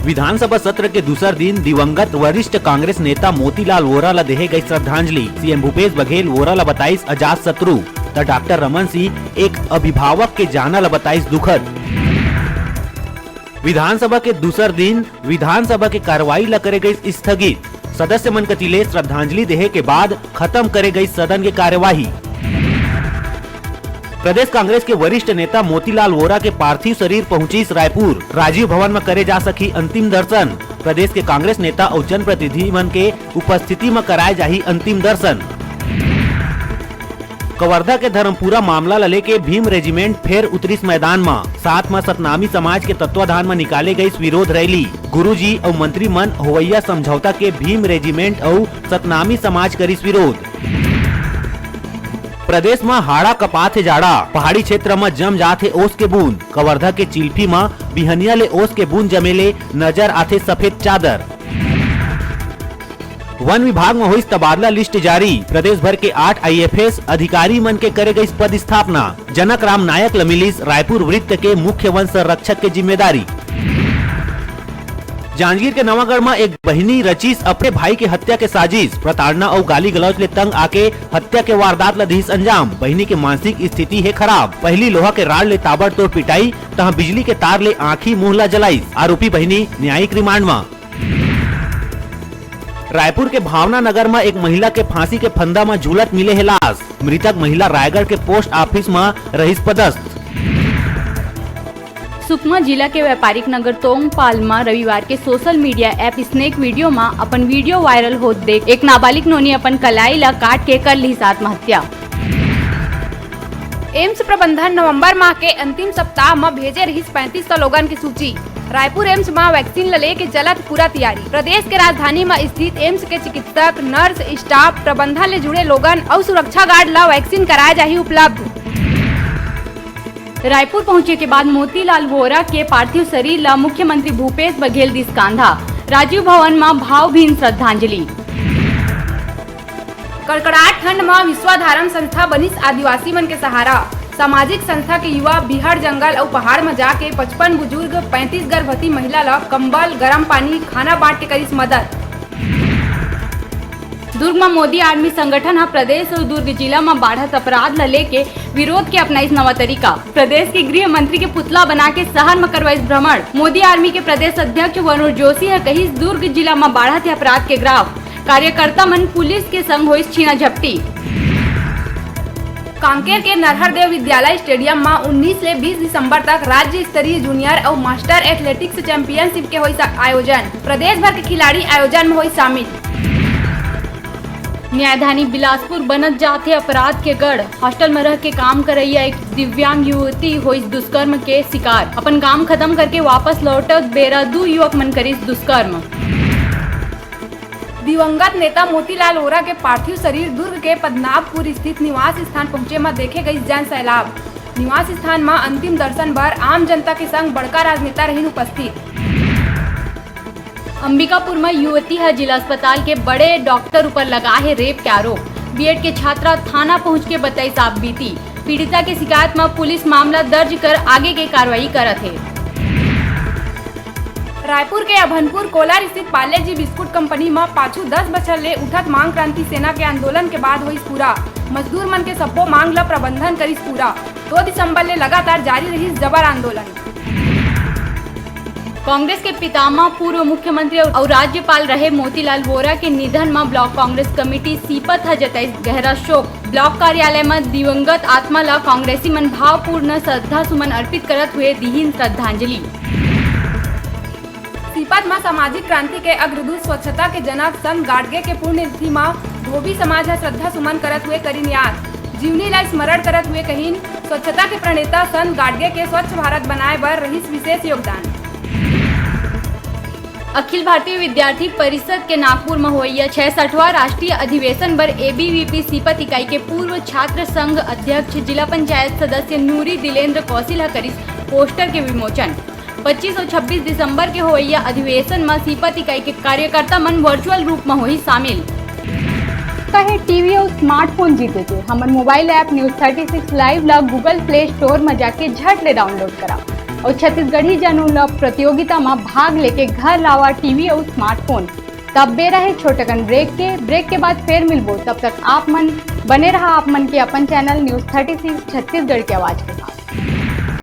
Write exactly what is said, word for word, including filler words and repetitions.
विधानसभा सत्र के दूसर दिन दिवंगत वरिष्ठ कांग्रेस नेता मोतीलाल वोरा ल देहे गई श्रद्धांजलि। सीएम भूपेश बघेल वोरा ल बताइस अजात शत्रु, त डॉक्टर रमन सिंह एक अभिभावक के जाना ल बताइस दुखद। विधानसभा के दूसर दिन विधानसभा के कार्रवाई ल करे गई स्थगित। सदस्य मन कति ले श्रद्धांजलि देहे के बाद खत्म करे गई सदन के कार्यवाही। प्रदेश कांग्रेस के वरिष्ठ नेता मोतीलाल वोरा के पार्थिव शरीर पहुंचिस रायपुर। राजीव भवन म करे जा सकही अंतिम दर्शन। प्रदेश के कांग्रेस नेता अउ जनप्रतिनिधि मन के उपस्थिति म कराए जाही अंतिम दर्शन। कवर्धा के धर्मपुरा मामला ल लेके भीम रेजिमेंट फेर उतरिस मैदान म। साथ म सतनामी समाज के तत्वाधान म निकाले गईस विरोध रैली। गुरुजी अउ मंत्री मन होवइया समझौता के भीम रेजिमेंट अउ सतनामी समाज करिस विरोध। प्रदेश म हाड़ा कपात हे जाड़ा, पहाड़ी क्षेत्र म जम जात हे ओस के बूंद। कवर्धा के चिल्फी म बिहनिया ले ओस के बूंद जमे ले नजर आथे सफेद चादर। वन विभाग म होइस तबादला लिस्ट जारी, प्रदेश भर के आठ आईएफएस अधिकारी मन के करे गईस पदस्थापना। जनक राम नायक ल मिलिस रायपुर वृत्त के मुख्य वन संरक्षक के जिम्मेदारी। जांजगीर के नवागढ़ म एक बहिनी रचिस अपने भाई के हत्या के साजिश, प्रताड़ना अउ गाली गलौज ले तंग आके हत्या के वारदात ल दिस अंजाम। बहिनी के मानसिक स्थिति हे खराब, पहिली लोहा के राड ले ताबड़तोड़ पिटाई, तहां बिजली के तार ले आंखी मुंह ल जलाइस। आरोपी बहिनी न्यायिक रिमांड म। रायपुर के भावना नगर म एक महिला के फांसी के फंदा म झूलत मिले हे लाश। मृतक महिला रायगढ़ के पोस्ट ऑफिस म रहिस पदस्थ। सुकमा जिला के व्यापारिक नगर तोंगपाल म रविवार के social media app Snack video म अपन वीडियो वायरल होत देख एक नाबालिग नोनी अपन कलाई ल काट के कर लिहिस आत्महत्या। एम्स प्रबंधन नवंबर माह के अंतिम सप्ताह म भेजे रिहिस पैंतीस सौ लोगन के सूची। रायपुर एम्स म वैक्सीन ल लेके चलत पूरा तियारी। प्रदेश के राजधानी म स्थित एम्स के चिकित्सक, नर्स, स्टाफ, प्रबंधन ले जुड़े लोगन अउ सुरक्षा गार्ड ल वैक्सीन कराए जाही उपलब्ध। रायपुर पहुंचे के बाद मोतीलाल वोरा के पार्थिव शरीर ल मुख्यमंत्री भूपेश बघेल दिस कांधा। राजीव भवन म भावभीन श्रद्धांजलि। कड़कड़ाट ठंड म विश्वाधारम संस्था बनिस आदिवासी मन के सहारा। सामाजिक संस्था के युवा बिहड़ जंगल अउ पहाड़ म जाके पचपन बुजुर्ग, पैंतीस गर्भवती महिला ल कंबल, गरम पानी, खाना बांट के करिस मदद। दुर्ग म मोदी आर्मी संगठन ह प्रदेश अउ दुर्ग जिला म बाढ़त अपराध ल लेके विरोध के अपनाइस नवा तरीका। प्रदेश के गृह मंत्री के पुतला बना के शहर म करवाइस भ्रमण। मोदी आर्मी के प्रदेश अध्यक्ष वरुण जोशी ह कहिस, दुर्ग जिला म बाढ़त हे अपराध के ग्राफ। कार्यकर्ता मन पुलिस के संग होइस छीना झपटी। कांकेर के नरहरदेव विद्यालय स्टेडियम म उन्नीस ले बीस दिसंबर तक राज्य स्तरीय जूनियर अउ मास्टर एथलेटिक्स चैंपियनशिप के होइस आयोजन। प्रदेश भर के खिलाड़ी आयोजन म होइस शामिल। न्यायधानी बिलासपुर बनत जाथे अपराध के गढ़। हॉस्टल म रह के काम करइया एक दिव्यांग युवती होइस दुष्कर्म के शिकार। अपन काम खत्म करके वापस लौटत बेरा दू युवक मन करिस दुष्कर्म। दिवंगत नेता मोतीलाल वोरा के पार्थिव शरीर दुर्ग के पद्मनाभपुर स्थित निवास स्थान पहुंचे म देखे गईस जन सैलाब। निवास स्थान म अंतिम दर्शन बर आम जनता के संग बड़का राजनेता रहिन उपस्थित। अंबिकापुर म युवती ह जिला अस्पताल के बड़े डॉक्टर ऊपर लगा हे रेप के आरोप। बीएड के छात्रा थाना पहुंच के बताइस आप बीती। पीड़िता के शिकायत म पुलिस मामला दर्ज कर आगे के कार्रवाई करत हे। रायपुर के अभनपुर कोलार स्थित पार्ले जी बिस्कुट कंपनी म पाछू दस बछर ले उठत मांग क्रांति सेना के आंदोलन के बाद होइस पूरा। मजदूर मन के सब्बो मांग ल प्रबंधन करिस पूरा। दो दिसंबर ले लगातार जारी रहिस जबर आंदोलन। कांग्रेस के पितामह, पूर्व मुख्यमंत्री अउ राज्यपाल रहे मोतीलाल वोरा के निधन म ब्लॉक कांग्रेस कमेटी सीपत ह जताइस गहरा शोक। ब्लॉक कार्यालय म दिवंगत आत्मा ल कांग्रेसी मन भावपूर्ण श्रद्धा सुमन अर्पित करत हुए दिहिन श्रद्धांजलि। सीपत म सामाजिक क्रांति के अग्रदूत, स्वच्छता के जनक संत गाडगे के पुण्यतिथि म धोबी समाज ह श्रद्धा सुमन करत हुए करिन याद। जीवनी ला स्मरण करत हुए कहिन, स्वच्छता के प्रणेता संत गाडगे के स्वच्छ भारत बनाए बर रहिस विशेष योगदान। अखिल भारतीय विद्यार्थी परिषद के नागपुर म होइया छियासठवां राष्ट्रीय अधिवेशन बर एबीवीपी सीपत इकाई के पूर्व छात्र संघ अध्यक्ष, जिला पंचायत सदस्य नूरी दिलेंद्र कौशिल ह करिस पोस्टर के विमोचन। पच्चीस अउ छब्बीस दिसंबर के होइया अधिवेशन म सीपत इकाई के कार्यकर्ता मन वर्चुअल रूप म होही शामिल। कहे टीवी अउ स्मार्टफोन जीते के हमर mobile app news thirty six live ला Google Play Store म जाके झट ले डाउनलोड करा। अउ छत्तीसगढ़ी जन उन ल प्रतियोगिता म भाग लेके घर लावा टीवी अउ स्मार्टफोन। तब बेरा हे छोटकन ब्रेक के। ब्रेक के बाद फेर मिलबो, तब तक आप मन बने रहा आप मन के अपन channel news thirty six Chhattisgarh के आवाज के साथ।